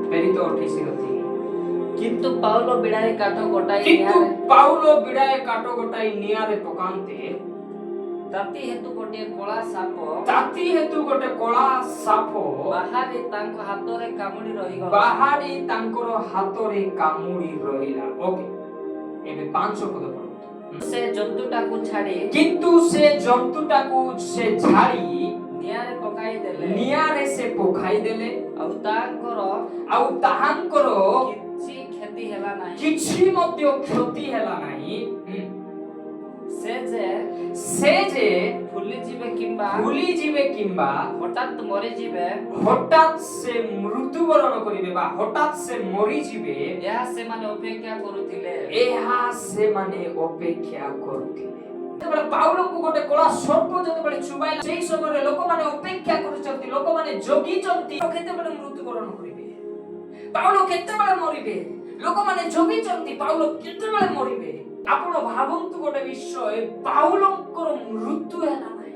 ପ୍ରେରିତ 28ର 3। କିନ୍ତୁ ପାଉଲ ବିଡ଼ାଏ କାଠ ଗୋଟାଇ କିନ୍ତୁ ନିଆଁରେ ପାଉଲ ବିଡ଼ାଏ କାଠ ଗୋଟାଇ ନିଆଁରେ ପକାନ୍ତେ, ତାତି ହେତୁ ଗୋଟିଏ କଳା ସାପ ତାତି ହେତୁ ଗୋଟେ କଳା ସାପ ବାହାରି ତାଙ୍କ ହାତରେ କାମୁଡ଼ି ରହିଗଲା। ବାହାରି ତାଙ୍କର ହାତରେ କାମୁଡ଼ି ରହିଲା। ଓକେ, ଏବେ 5 ପଦ ପଢନ୍ତୁ। ସେ ଜନ୍ତୁଟାକୁ ଛାଡ଼ି କିନ୍ତୁ ସେ ଜନ୍ତୁଟାକୁ ସେ ଛାଡ଼ି ନିଆଁରେ ପକାଇ ଦେଲେ। ନିଆଁରେ ସେ ପକାଇ ଦେଲେ। ଆଉ ତାଙ୍କର ଆଉ ତାହାଙ୍କର କିଛି କ୍ଷତି ହେଲା ନାହିଁ। କିଛି ମଧ୍ୟ କ୍ଷତି ହେଲା ନାହିଁ। ସେ ଯେ ସେ ଯେ ଫୁଲିଯିବେ କିମ୍ବା ଫୁଲିଯିବେ କିମ୍ବା ହଠାତ୍ ମରିଯିବେ, ହଠାତ୍ ସେ ମୃତ୍ୟୁବରଣ କରିବେ ବା ହଠାତ୍ ସେ ମରିଯିବେ, ଏହା ସେମାନେ ଅପେକ୍ଷା କରୁଥିଲେ। ଏହା ସେମାନେ ଅପେକ୍ଷା କରୁଥିଲେ। ଯେତେବେଳେ ପାଉଲଙ୍କୁ ଗୋଟେ କଳା ସର୍ପ ଯେତେବେଳେ ଚୁବାଇଲା, ସେଇ ସମୟରେ ଲୋକମାନେ ଅପେକ୍ଷା କରୁଛନ୍ତି, ଲୋକମାନେ ଜଗିଛନ୍ତି, କେତେବେଳେ ମୃତ୍ୟୁବରଣ କରିବେ ପାଉଲ, କେତେବେଳେ ମରିବେ। ଲୋକମାନେ ଜଗିଛନ୍ତି, ପାଉଲ କେତେବେଳେ ମରିବେ। ଆପଣ ଭାବନ୍ତୁ ଗୋଟେ ବିଷୟ, ପାଉଲଙ୍କର ମୃତ୍ୟୁ ହେଲା ନାହିଁ।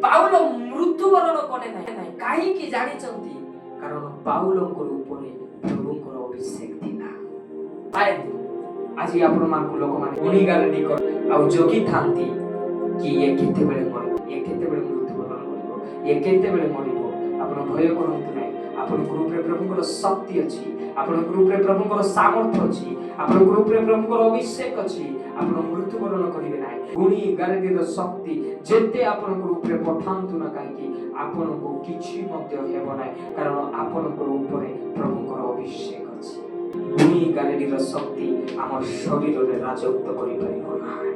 ପାଉଲ ମୃତ୍ୟୁବରଣ କଲେ ନାହିଁ। କାହିଁକି ଜାଣିଛନ୍ତି? କାରଣ ପାଉଲଙ୍କର ଉପରେ ପ୍ରଭୁଙ୍କର ଅଭିଷେକ ଥିଲା। ଆଜି ଆପଣମାନଙ୍କୁ ଲୋକମାନେ ଗୁଣିଗାରେଡ଼ି ଆଉ ଜଗିଥାନ୍ତି କି ଇଏ କେତେବେଳେ ମରିବ, ଇଏ କେତେବେଳେ ମୃତ୍ୟୁବରଣ କରିବ, ଇଏ କେତେବେଳେ ମରିବ। ଆପଣ ଭୟ କରନ୍ତୁ ନାହିଁ। ଆପଣଙ୍କ ଉପରେ ପ୍ରଭୁଙ୍କର ଶକ୍ତି ଅଛି। ଆପଣଙ୍କ ଉପରେ ପ୍ରଭୁଙ୍କର ସାମର୍ଥ୍ୟ ଅଛି। ଆପଣଙ୍କ ଉପରେ ପ୍ରଭୁଙ୍କର ଅଭିଷେକ ଅଛି। ଆପଣ ମୃତ୍ୟୁବରଣ କରିବେ ନାହିଁ। ଗୁଣି ଗାରେଡ଼ିର ଶକ୍ତି ଯେତେ ଆପଣଙ୍କ ଉପରେ ପଠାନ୍ତୁ ନା କାହିଁକି, ଆପଣଙ୍କୁ କିଛି ମଧ୍ୟ ହେବ ନାହିଁ, କାରଣ ଆପଣଙ୍କର ଉପରେ ପ୍ରଭୁଙ୍କର ଅଭିଷେକ ଅଛି। ଗୁଣି ଗାରେଡ଼ିର ଶକ୍ତି ଆମ ଶରୀରରେ ରାଜତ୍ୱ କରିପାରିବ ନାହିଁ।